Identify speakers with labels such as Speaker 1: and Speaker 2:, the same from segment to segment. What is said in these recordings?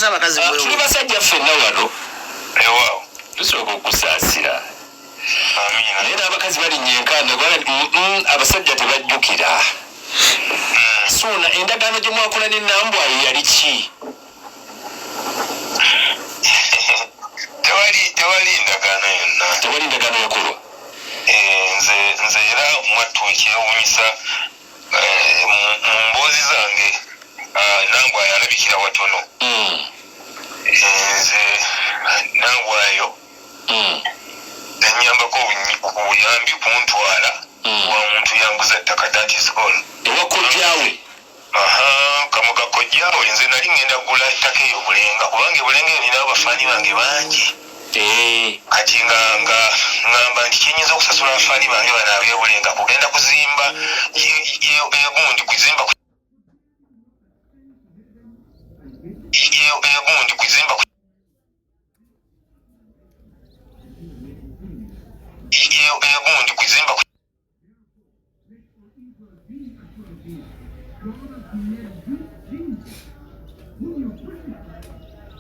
Speaker 1: Lwaki abakazi
Speaker 2: Ah, tuli basajja ffenna wano.
Speaker 3: Ewaawo.
Speaker 2: Tusooka okusaasira.
Speaker 3: Amiina.
Speaker 2: Naye n'abakazi balinnya enkanda kubanga abasajja tebajjukira. Suuna, endagaano gye mwakola ne Nambwayo yali ki?
Speaker 3: Tewali ndagaano yonna.
Speaker 2: Tewali ndagaano yakolwa.
Speaker 3: Eh, nze era mwattu ekyewuunyisa, mu mboozi zange, Nambwayo alabikira watono. Nze Nambwayo nanyambako obuyambi kuntwala wa muntu yanguza ttaka, that is all.
Speaker 2: Ewa kojjaawe?
Speaker 3: Aha, Kamoga kojjaawe. Nze nali ngenda kugula ettaka eyo Bulenga, kubanga ebulenga eyo ninawo bafaani bange bangi. Kati nga ngamba nti kyenyinza okusasula abafaani bange bano ab'ebulenga kugenda kuzimba egundi kuzimba egundi kuzimba egundi kuzimba.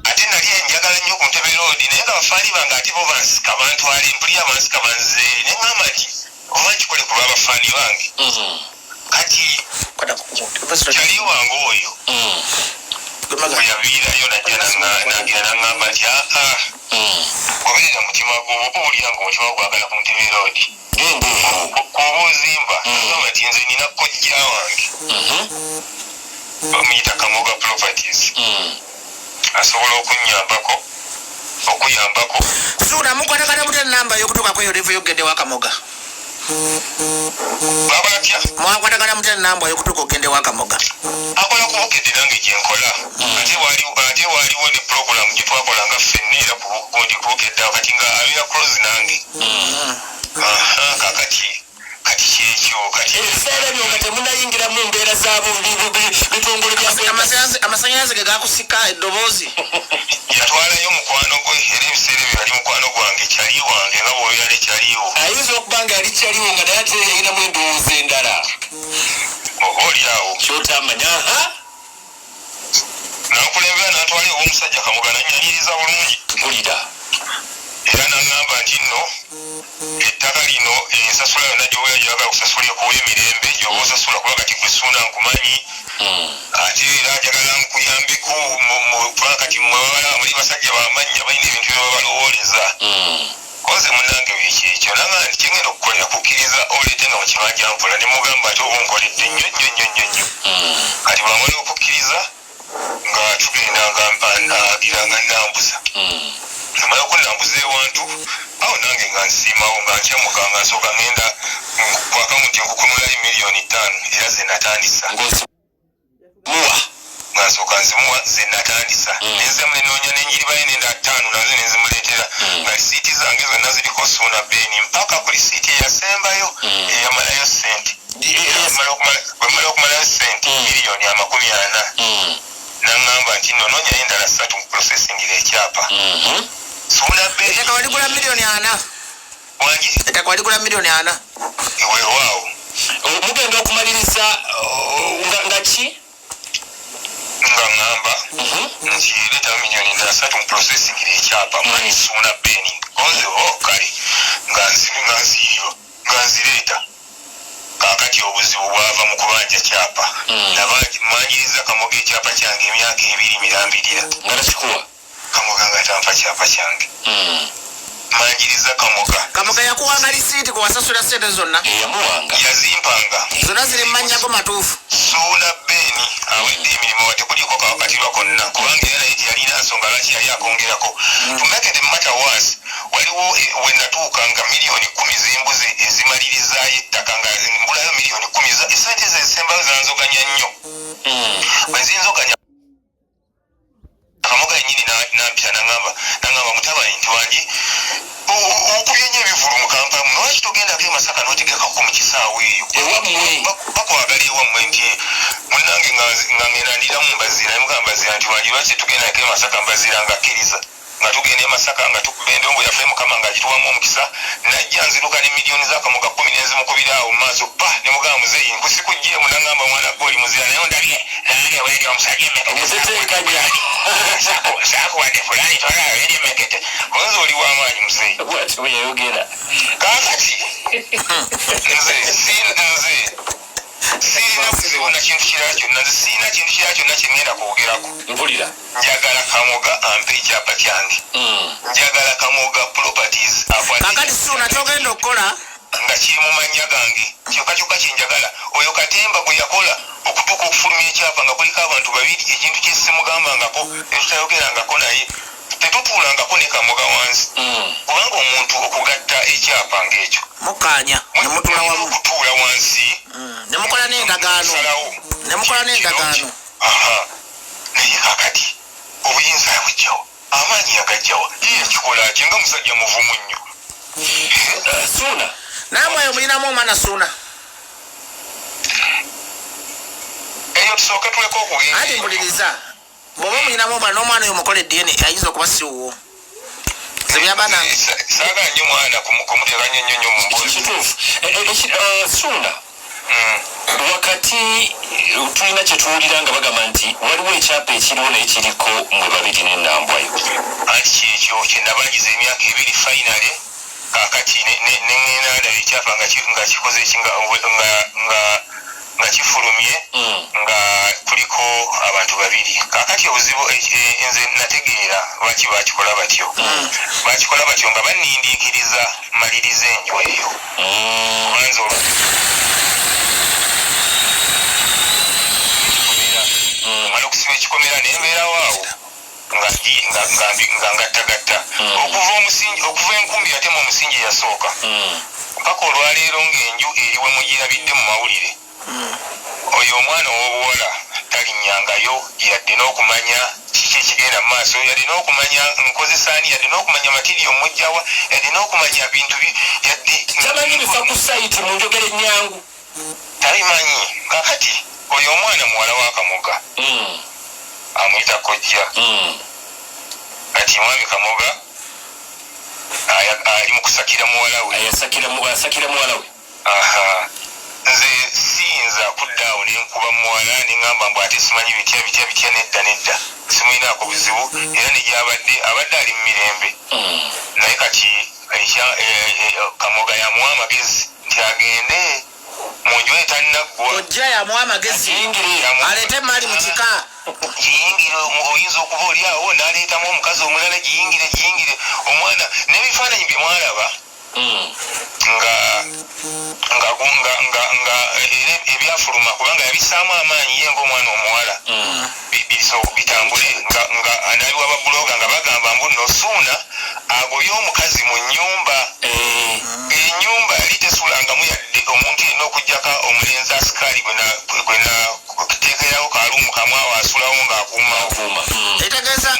Speaker 3: Ate nali njagala nnyo ku Ntebe Road, naye nga bafaani bange ate bo bansika bantwala, empulira bansika banzeeri, ne ŋŋamba nti oba nkikole ku lw'abafaani bange. Kati kyali wange oyo bwe yaviirayo najja nagira naŋŋamba nti aa, goberera mutima gwo, bw'oba owulira nga omutima gwagala ku Ntebe Road,
Speaker 2: genda eyo
Speaker 3: kuba ozimba. Nagamba nti nze nina kojja wange bamuyita Kamoga Properties, asobola okunnyambako okuyambako.
Speaker 1: Suuna, mukwatagana mutya namba y'okutuuka kweyo level y'okugenda ewa Kamoga?
Speaker 3: Bakola tya?
Speaker 1: Mwakwatagana mutya namba y'okutuuka okugenda ewa Kamoga?
Speaker 3: Akola ku Bukedde, nange gyenkola. Ate waaliwo ne puroguramu gye twakolanga ffenna era ku gundi ku Bukedde awo, kati nga abeera close nange. Aha, kakati kati kyekyo kati.
Speaker 2: Ebiseera ebyo nga temunayingira mu mbeera za bitongole bya
Speaker 1: Amasanyalaze ge gakusika eddoboozi.
Speaker 3: Yatwalayo mukwano gwe, era ebiseera ebyo yali mukwano gwange, kyali wange nga bw'obeera nekyaliwo.
Speaker 2: Ayinza okuba nga yali kyaliwo nga naye ate yalinamu endowooza endala.
Speaker 3: Oba oli awo.
Speaker 2: Kyotamanya, aha.
Speaker 3: Nankulembera nantwala ew'omusajja Kamoga, nanyanyiriza bulungi.
Speaker 2: Mpulira.
Speaker 3: Era naŋŋamba nti nno ettaka lino ensasula yonna gy'obeera gy'oyagala okusasula ekuwa emirembe gy'oba osasula, kuba kati gwe Suuna nkumanyi, ate era njagala nkuyambeko kubanga kati mmwe babalaba muli basajja bamannya, balina ebintu bye babalowooleza. Koze munnange kyekyo nanga nti kyengenda okukolera kukkiriza oleete nga mu kibanja mpola, ne mugamba ate oba onkoledde nnyo nnyo nnyo nnyo nnyo. Kati bwamala okukkiriza nga tugenda nga agira nga nambuza, namala okunambuza ewantu awo, nange nga nsiimawo nga nkyamuka nga nsooka ngenda ku akawunti nkukunulayo 5 miliyoni era ze natandisa.
Speaker 2: Muwa.
Speaker 3: Nga nsooka nzimuwa ze natandisa, nenzemu nenoonya nenjiribayo nenda ttaano nazo nenzimuleetera, nga risiiti zange zonna ziriko Suuna Ben mpaka ku risiiti eyasembayo eyamalayo sente. Bwemala okumalayo sente 40 miliyoni, naŋŋamba nti nno noonyayo endala ssatu processingira ekyapa Suuna Ben.
Speaker 1: Ettaka waligula 40 miliyoni?
Speaker 3: Wangi?
Speaker 1: Ettaka waligula 40 miliyoni?
Speaker 3: Weewaawo.
Speaker 2: Mugenda okumaliriza nga ki?
Speaker 3: Nga ŋŋamba nti leeta 3 miliyoni mu processingira ekyapa mani Suuna Ben oze o kale nga nzirirwa nga nzireeta. Kaakati obuzibu bwava mu kubanja kyapa. Manjiriza Kamoga ekyapa kyange emyaka 2 mirambirira.
Speaker 2: Nga takikuwa?
Speaker 3: Kamoga nga tampa kyapa kyange. Manjiriza Kamoga.
Speaker 1: Kamoga yakuwanga lisiiti kwe wasasula sente zonna?
Speaker 2: Eyamuwanga.
Speaker 3: Yazimpanga.
Speaker 1: Zonna ziri mu mannya go matuufu?
Speaker 3: Suuna Ben awedde emirimu, wadde kuliko kawakatirwa konna, kubanga era naye teyalina nsonga lwaki yali akongerako. To make the matter worse, waliwo we natuuka nga 10 miliyoni zembuze ezimalirizaayo ettaka, nga mbulayo 10 miliyoni. Esente ze ezisembayo zanzoganya nnyo. Bwe zinzoganya, Kamoga yennyini nampita naŋŋamba, "Mutabani," nti, "wangi, okubye nnyo ebivulu mu Kampala muno, lwaki togendako e Masaka n'otegekako mu kisaawe eyo?"
Speaker 2: Ewammwe.
Speaker 3: Bakwagala ewammwe. Nti munnange nga ngenda ndiramu Mbazira, nemugamba Mbazira nti, "Wangi, lwaki tetugendako e Masaka?" Mbazira nga akkiriza. Nga tugenda e Masaka, nga tukuba endongo yaffe, Mukama ng'agituwamu omukisa. Najja nziruka ne miliyoni z'Akamoga 10 nenzimukubira awo mu maaso pa, ne mugamba, "Muzeeyi, nkusikugjeemu." Nangamba, "Mwana gwe oli muzira, naye ondabye nange weeri omusajja emmekete."
Speaker 2: Mutetenkanya.
Speaker 3: Saakuwadde fulani, twala weeri emmekete, bonza oli w'amaanyi, muzeeyi.
Speaker 2: Bwatyo bwe yayogera.
Speaker 3: Kaakati nze nze sirina buzibu na kintu kirala kyonna. Nze sirina kintu kirala kyonna kyengenda kwogerako.
Speaker 2: Mpulira.
Speaker 3: Njagala Kamoga ampe ekyapa kyange. Njagala Kamoga Properties akwate.
Speaker 1: Kakati Suuna, kyogenda okukola,
Speaker 3: nga kiri mu mannya gange kyokka kyokka kyenjagala. Oyo katemba gwe yakola okutuuka okufulumya ekyapa nga kuliko abantu babiri, ekintu kyesimugambangako, tetutayogerangako, naye tetutuulangako ne Kamoga wansi, kubanga omuntu okugatta ekyapa ng'ekyo,
Speaker 1: mukkaanya ne mutula wamu,
Speaker 3: okutuula wansi,
Speaker 1: ne mukola n'endagaano.
Speaker 3: Salawo.
Speaker 1: Ne mukola n'endagaano.
Speaker 3: Aha, naye kakati obuyinza yabugjawa? Amaanyi yagajjawa? Ye yakikola atya nga musajja muvumu nnyo?
Speaker 2: Suuna.
Speaker 1: Namwe eyo mulinamu omwana, Suuna?
Speaker 3: Eyo tusooke tuleke okugenda.
Speaker 1: Anti mpuliriza, bw'oba omulinamu omwana, n'omwana oyo mukola eDNA, ayinza okuba si wuwo. Nze byabaana.
Speaker 3: Saagala nnyo mwana kumuteeka nnyo nnyo nnyo mu mboozi.
Speaker 2: Kituufu. Suuna, wakati tulina kyetuwulira nga bagamba nti waliwo ekyapa ekiriwo naye kiriko mwe babiri n'Enambwayo.
Speaker 3: Anti kyekyo kyenabagiza emyaka 2. Finally kakati neŋŋenda ndaba ekyapa nga kikoze ki, nga kifulumye, nga kuliko abantu babiri. Kakati obuzibu, nze nategeera lwaki bakikola batyo. Bakikola batyo nga banindiikiriza maliriza enju eyo, kubanza olwa ekikomera, mala okusiba ekikomera nembeerawo awo nga ngattagatta okuva omusingi, okuva enkumbi yatema omusingi eyasooka paka olwaleero ng'enju eri we mugirabidde mu mawulire. Oyo omwana ow'obuwala talinnyangayo yadde n'okumanya kiki ekigenda mu maaso, yadde n'okumanya nkozesaani, yadde n'okumanya material mujjawa, yadde n'okumanya bintu yadde.
Speaker 2: Tamanyi bifa ku site, mu njogera ennyangu.
Speaker 3: Tabimanyi. Kakati oyo omwana muwala wa Kamoga, amuyita kojja. Kati mwami Kamoga ali mu kusakira muwala we.
Speaker 2: Asakira muwala we.
Speaker 3: Aha, nze siyinza kudda awo nenkuba muwala neŋŋamba mbu ate simanyi bitya bitya bitya. Nedda, nedda, simulinaako buzibu, era ne gyabadde abadde ali mu mirembe. Naye kati Kamoga yamuwa amagezi nti agende mu nju etannaggwa.
Speaker 1: Kojja yamuwa amagezi.
Speaker 2: Ayingire.
Speaker 1: Aleete emaali mu kika.
Speaker 3: Giyingire, oyinza okuba oli awo n'aleetamu omukazi omulala. Giyingire, giyingire omwana n'ebifaananyi bye mwalaba nga nga nga nga nga era ebyafuluma, kubanga yabissaamu amaanyi ye ng'omwana omuwala, bitambule nga anabiwa bablogger nga bagamba mbu nno Suuna agobye omukazi mu nnyumba. Ennyumba yali tesulangamu yadde omuntu yenna okugjako omulenzi asikaali gwe nateekerawo kaluumu kamu awo asulawo ng'akuumawo.
Speaker 2: Akuuma.
Speaker 1: Etegeeza,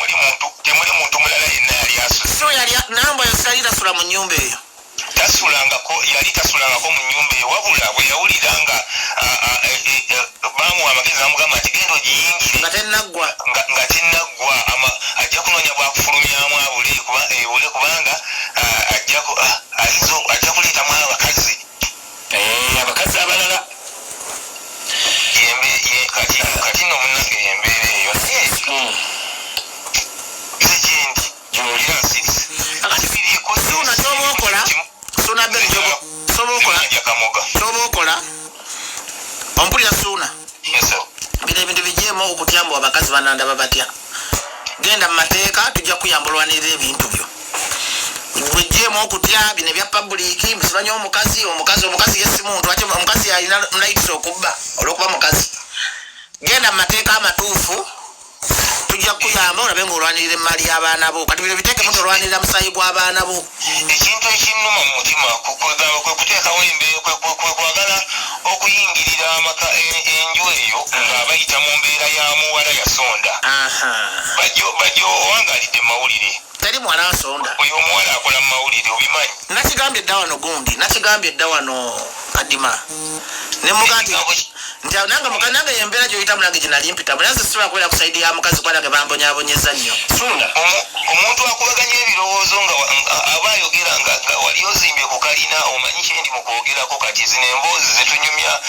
Speaker 3: Temuli muntu mulala yenna yali asuze.
Speaker 1: So yali Nambwayo sali tasula mu nnyumba eyo.
Speaker 3: Tasulangako, yali tasulangako mu nnyumba eyo, wabula bwe yawulira nga bamuwa amagezi, bamugamba nti genda ogiyingire
Speaker 1: nga tennaggwa.
Speaker 3: Nga tennaggwa, ajja kunoonya bwakufulumyamu abule ebule, kubanga ajja kuleetamu abakazi.
Speaker 2: Abakazi abalala.
Speaker 3: Kati nno munnange yembeera eyo, naye nze kyendi gyolira nsirisi.
Speaker 1: Suuna, kyoba okola, Suuna Ben, kyoba okola,
Speaker 3: Nja Kamoga.
Speaker 1: kyoba okola, ompulira, Suuna?
Speaker 3: Yes, sir.
Speaker 1: Bino ebintu bigyemu okutya mbu abakazi banandaba batya. Genda mu mateeka, tujja kuyamba olwanirira ebintu byo. Bwejjeemu okutya bino ebya public, simanyi omukazi, omukazi, omukazi ye si muntu. Ate omukazi alina rights okubba olwokuba mukazi? Genda mu mateeka amatuufu, tujja kukuyamba olabe ngaolwanirira emaali y'abaana bo. Kati bino biteekemu tolwanirira musaayi gw'abaana bo.
Speaker 3: Ekintu ekinnuma mu mutima kwegamba kwe kuteekawo kwe kwagala okuyingirira amaka enju eyo nga bayita mu mbeera ya muwala yasonda. Bajjo owangalidde mu mawulire.
Speaker 1: Teri muwala asonda.
Speaker 3: Oyo omuwala akola mu mawulire, obimanyi.
Speaker 1: Nakigambye dda wano, gundi, nakigambye dda wano, Kadima. Nemuga nti
Speaker 3: Ekigambo ki-
Speaker 1: nti nange muka nange embeera gyoyitamu nange gyenali mpitamu, naye nze sisobola kubeera ku side ya mukazi kuba nange bambonyabonyeza nnyo.
Speaker 2: Suuna.
Speaker 3: Omuntu akubaganya ebirowoozo nga aba ayogera nga wali ozimbye ku kalina, omanyi kyendi mu kwogerako. Kati zino emboozi zetunyumya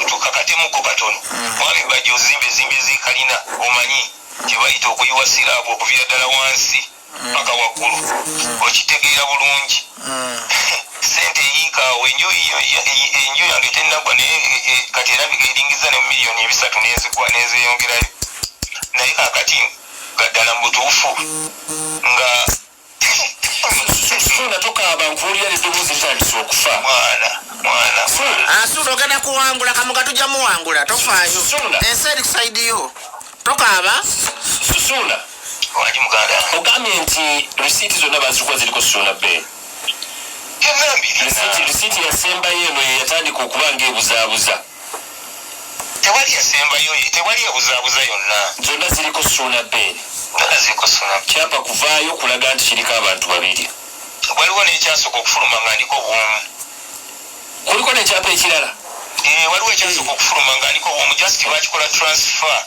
Speaker 3: tukakatemuko katono. Mwami Bajja, ozimba ezimbi zikalina, omanyi kyebayita okuyiwa slab okuviira ddala wansi paka waggulu, okitegeera bulungi. Sente eyiikaawo, enju enju yange tenagwa, naye kati erabika eringiza ne miliyoni 300 nenzigwa nenzeyongerayo. Naye kakati nga ddala mu butuufu nga
Speaker 2: Suuna, tokaaba, nkuwulira eddoboozi litandise okufa.
Speaker 3: Mwana, mwana.
Speaker 2: Suuna.
Speaker 1: Asuula, ogenda kuwangula. Kamuga tujja muwangula, tofaayo.
Speaker 2: Suuna.
Speaker 1: Ensi eri ku side yo, tokaaba.
Speaker 2: Suuna.
Speaker 3: Waki, muganda?
Speaker 2: Ogambye nti risiiti zonna bazikuwa ziriko Suuna Ben.
Speaker 3: Byonna mbirina.
Speaker 2: Risiiti yasembayo eno ye yatandika okuba ng'ebuzaabuza.
Speaker 3: Tewali yasembayo, tewali ebuzaabuza yonna.
Speaker 2: Zonna ziriko Suuna Ben.
Speaker 3: Zonna ziriko Suuna.
Speaker 2: Kyapa kuvaayo kulaga nti kiriko abantu babiri.
Speaker 3: Waliwo n'ekyasooka okufuluma nga ndiko bwomu.
Speaker 2: Kuliko n'ekyapa ekirala?
Speaker 3: Eh, waliwo ekyasooka okufuluma nga ndiko bwomu, just bakikola transfer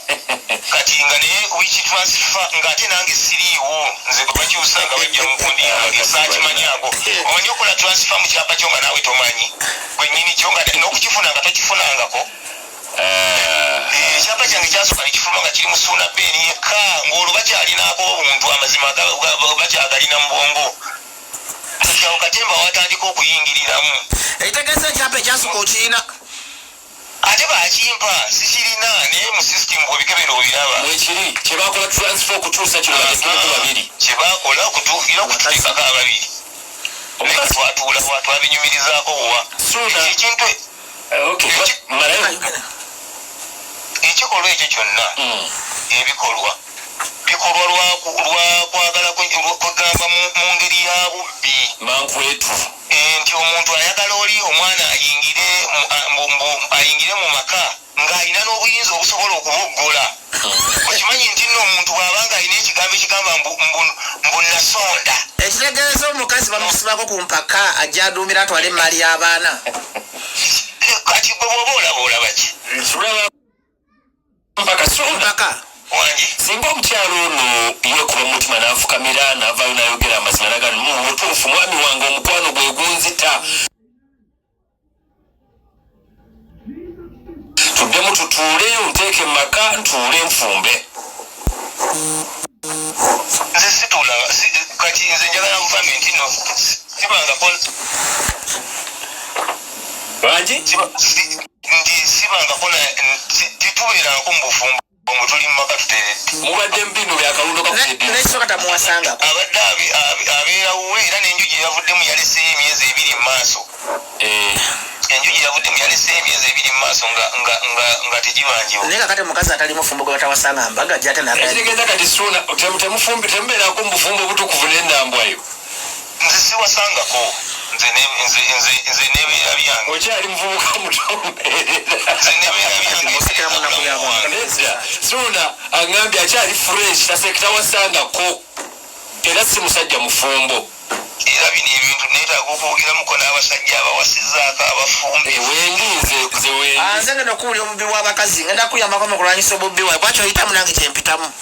Speaker 3: kati nga naye which transfer ng'ate nange siriiwo, nze gwe bakyusa nga bajja mu gundi yange saakimanyako. Omanyi okola transfer mu kyapa kyo nga naawe tomanyi gwe nnyini kyo, nga n'okukifuna nga tokifunangako.
Speaker 2: Ah.
Speaker 3: Eh, ekyapa kyange kyasooka nekifuluma nga kiri mu Suuna Ben yekka, ng'olwo bakyalinako obuntu amazima bakyagalina mu bwongo. Kati awo katemba watandika okuyingiriramu.
Speaker 1: Ekitegeeza ekyapa ekyasooka okiyina?
Speaker 3: Ate bakimpa sikirina, naye mu system bwebikebera obiraba.
Speaker 2: Mwekiri kyebakola transfer okukyusa kino batekereko babiri.
Speaker 3: Kyebakola okutuukira okututeekako ababiri, naye
Speaker 2: Omukazi
Speaker 3: twatuula wa twabinyumirizaako wa.
Speaker 2: Suuna.
Speaker 3: Ekyo ekintu
Speaker 2: Eh, okay, malayo.
Speaker 3: Ekikolwa ekyo kyonna, ebikolwa bikolwa lwa kwagala kwegamba mu ngeri ya bubbi.
Speaker 2: Mankwetu.
Speaker 3: Eh, nti omuntu ayagala oli omwana ayingire ayingire mu maka ng'alina n'obuyinza obusobola okuboggola. Okimanyi nti nno omuntu bw'aba nga alina ekigambo ekigamba mbu nasonda.
Speaker 1: Ekitegeeza omukazi bamusibako ku mpaka, ajja aduumira atwale emaali y'abaana.
Speaker 3: Kati gwe bw'oba olaba, olaba ki?
Speaker 2: Tulaba mpaka, Suuna.
Speaker 1: Mpaka.
Speaker 3: Wangi.
Speaker 2: Singa omukyalo ono yeekuba mu mutima n'afukamira n'avaayo n'ayogera amazima naga, mu butuufu mwami wange omukwano gwe gunzita, tuddemu tutuuleyo, nteeke mu maka, ntuule nfumbe.
Speaker 3: Nze situula kati nze njagala nkugambe nti no sibangako.
Speaker 2: Bangi.
Speaker 3: Nti sibangako titubeerangako mu bufumbo mwe tuli mu maka tuteredde.
Speaker 2: Mubadde mu bino byakalundo kakudde.
Speaker 1: Nekisooka tamuwasangako.
Speaker 3: Abadde abeera wuwe, era n'enju gye yavuddemu yaleseeyo emyezi 2 mu maaso. Enju gye yavuddemu yaleseeyo emyezi 2 mu maaso nga tegibanjiwa.
Speaker 1: Naye kakati omukazi atali mufumbo gwe batawasanga mbaga ajja ate naga.
Speaker 2: Ekitegeeza kati Suuna temufumbi, temubeerako mu bufumbo obutukuvu n'ennambwayo.
Speaker 3: Nze siwasangako, nze nebeera byange.
Speaker 2: Okyali muvubuka muto, mbeerera.
Speaker 3: Nze nebeera byange.
Speaker 1: Musekera mu nnaku y'abantu.
Speaker 2: Nedda, Suuna aŋŋambye akyali fresh, tawasangako, era si musajja mufumbo.
Speaker 3: Era bino ebintu neetaaga okwogeramuko n'abasajja abawasizaako abafumbi.
Speaker 2: Eh, wendi nze wendi.
Speaker 1: Ah, nze ngenda okuwulira obubbi bw'abakazi, ngenda kuyambako mu kulwanyisa obubbi bwawe, bwaki oyitamu nange kyempitamu.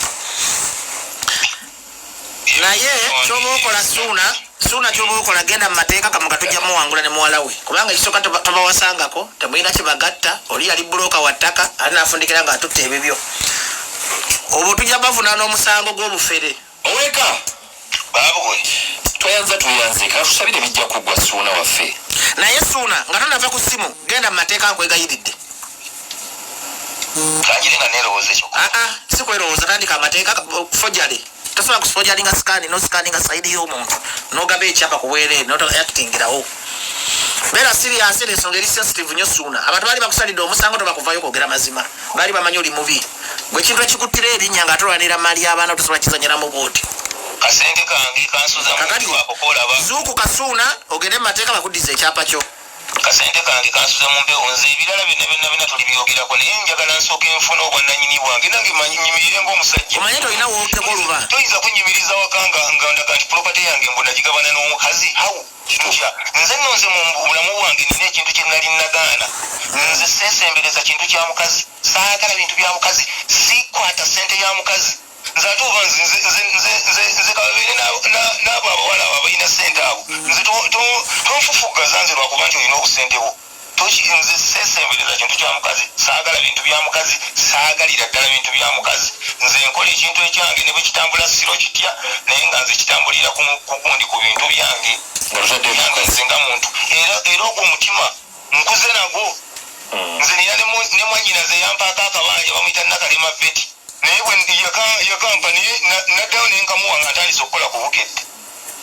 Speaker 1: Naye kyoba okola, Suuna, Suuna, kyoba okola, genda mu mateeka. Kamuga tujja muwangula ne muwala we, kubanga ekisooka tobawasangako, temulina kibagatta. Oli yali broker wa ttaka, ate nafundikira ng'atutta ebibyo. Obwo tujja bavunaana omusango gw'obufere.
Speaker 2: Oweka.
Speaker 3: Baabwe.
Speaker 2: Twayanza, tweyanze, katusabire bijja kuggwa, Suuna waffe.
Speaker 1: Naye Suuna, nga tonava ku ssimu, genda mu mateeka, nkwegayiridde.
Speaker 3: Kangire nga neerowooza ekyo.
Speaker 1: Aa, si kwerowooza, tandika amateeka. Forgery tosobola kuforgeryinga scan, noscanninga side y'omuntu nogaba ekyapa ku bwereere noactingirawo. Beera serious, era ensonga eri sensitive nnyo, Suuna. Abantu baali bakusalidde omusango, tobakuvayo kwogera mazima, baali bamanyi oli mubi. Gwe ekintu ekikuttira erinnya nga tolwanira maali y'abaana, tosobola kizanyiramu bwoti.
Speaker 3: Kasente kange kansuza.
Speaker 1: Kakati
Speaker 3: Muntu akokolaba.
Speaker 1: Zuukuka Suuna, ogende mu mateeka bakuddiza ekyapa kyo.
Speaker 3: Kasente kange kansuza mu mpewo. Nze ebirala byonna byonna byonna tulibyogerako, naye njagala nsooka enfuna obwannanyini bwange, nange nyimirire ng'omusajja.
Speaker 1: Omanye tolina wookeko luba.
Speaker 3: Toyinza kunyimiriza waka nga ndaga nti property yange mbu nagigabana n'omukazi. How? Ntya? Nze nno, nze mu bulamu bwange nina ekintu kye nali nagaana. Nze seesembereza kintu kya mukazi, saagala bintu bya mukazi, sikwata sente ya mukazi. Nze ate oba nze nze nze nze nze nze kababeere n'abo abawala abo abalina sente abo, nze tonfufuggaza nze lwakuba nti olina obusente bwo. Nze seesembereza kintu kya mukazi, saagala bintu bya mukazi, saagalira ddala bintu bya mukazi. Nze nkola ekintu ekyange ne bwe kitambula siro kitya, naye nga nze kitambulira ku gundi, ku bintu byange.
Speaker 2: Nga lutadde
Speaker 3: Byange.
Speaker 2: Mukazi.
Speaker 3: Nze nga muntu, era ogwo omutima nkuze nagwo. Nze nina ne mwannyinaze yampaako akabanja, bamuyita Nakalema Beti, naye bwe yakampa, naye naddayo ne nkamuwa nga ntandise okukola ku Bukedde.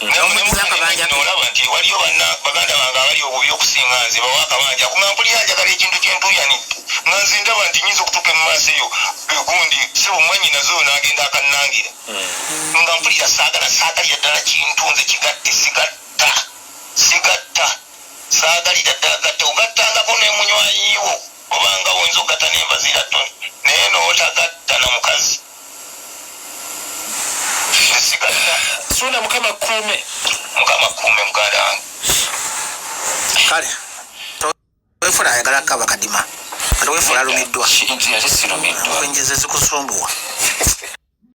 Speaker 1: N'omudiza akabanja ke.
Speaker 3: Olaba nti waliyo banna baganda bange abali obubi okusinga nze, bawa akabanja nga mpulira njagala ekintu kyentuuyanidde, nga nze ndaba nti nyinza okutuuka mu maaso eyo gundi sebo mwannyinaze oyo n'agenda akannangira, nga mpulira saagala, saagalira ddala kintu nze kigatte, sigatta, sigatta, saagalira ddala gatta. Ogattangako ne munywanyiwo obanga oyinza okugatta n'envaziira ttoni, naye n'otagatta na mukazi. Nze sigatta.
Speaker 2: Suuna, Mukama kuume.
Speaker 3: Mukama kuume, muganda wange.
Speaker 1: Kale towefuula ayagala kaba kadima, ate wefuula alumiddwa.
Speaker 2: Nti ate sirumiddwa.
Speaker 1: Kwenjeze zikusumbuwa.